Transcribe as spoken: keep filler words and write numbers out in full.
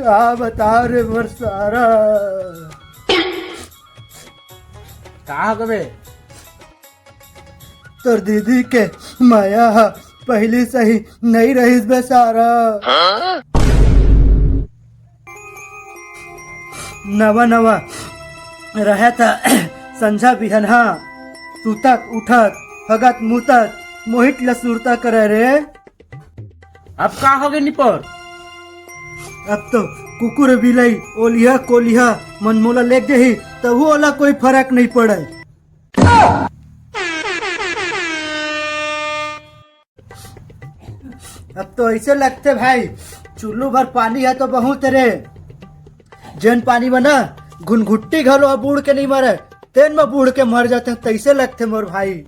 का बता रे मोर सारा। का हो गे बे? तोर दीदी के माया ह पहिली सही नइ रहिस बे सारा। नवा नवा रहय त संझा बिहनहा सुतत उठत हगत मुतत मोहित ल सुरता करय रे। अब का हो गे निपोर? अब तो कुकुर बिलई ओलिहा कोलिहा मन मोला लेग देही तभो ओला कोई फरक नइ पड़य। अब तो अइसे लगथे भाई, चुल्लू भर पानी ह तो बहुत रे। जेन पानी म ना घुनघुट्टी घलो ह बूड़ के नइ मरय, तेन म बूड़ के मर जाथे, तइसे लगथे मोर भाई।